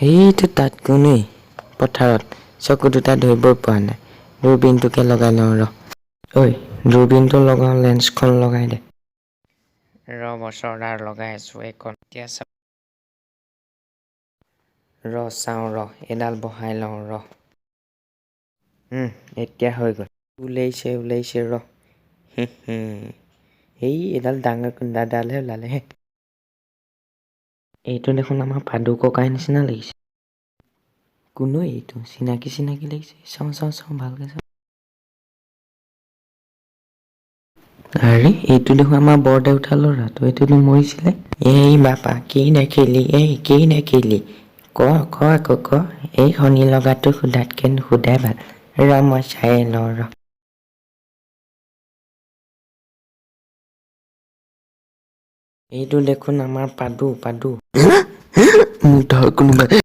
সেইটো তাত কোনেই পথাৰত চকু দুটা ধৰিবই পৰা নাই। দূৰবীণটোকে লগাই লওঁ ৰ। ঐ, দূৰবীণটো লগাওঁ, লেন্সখন লগাই দে। ৰ বছৰদাৰ, লগাই আছো এইকণ। এতিয়া চা, ৰ চাওঁ, ৰ এডাল বহাই লওঁ ৰ। এতিয়া হৈ গ'ল। ওলাইছে ওলাইছে, ৰ। এই এডাল ডাঙৰ কুন্দাডালহে ওলালে হে। এইটো দেখোন আমাৰ পাদু ককাইৰ নিচিনা লাগিছে। কোনো এইটো চিনাকি চিনাকি লাগিছে। চাওঁ চাওঁ চাওঁ, ভালকে চাওঁ। আৰে, এইটো দেখোন আমাৰ বৰদেউতাৰ ল'ৰাটো, এইটোতো মৰিছিলে। এই বাপা, কি দেখিলি? এই কি দেখিলি? ক ক আকৌ ক। এই শনি লগাটো সোধাতকে নুসুধাই ভাল। ৰ, মই চায়ে লওঁ ৰ। এইটো দেখোন আমাৰ পাদু পাদু। মোক ধৰ কোনোবাই।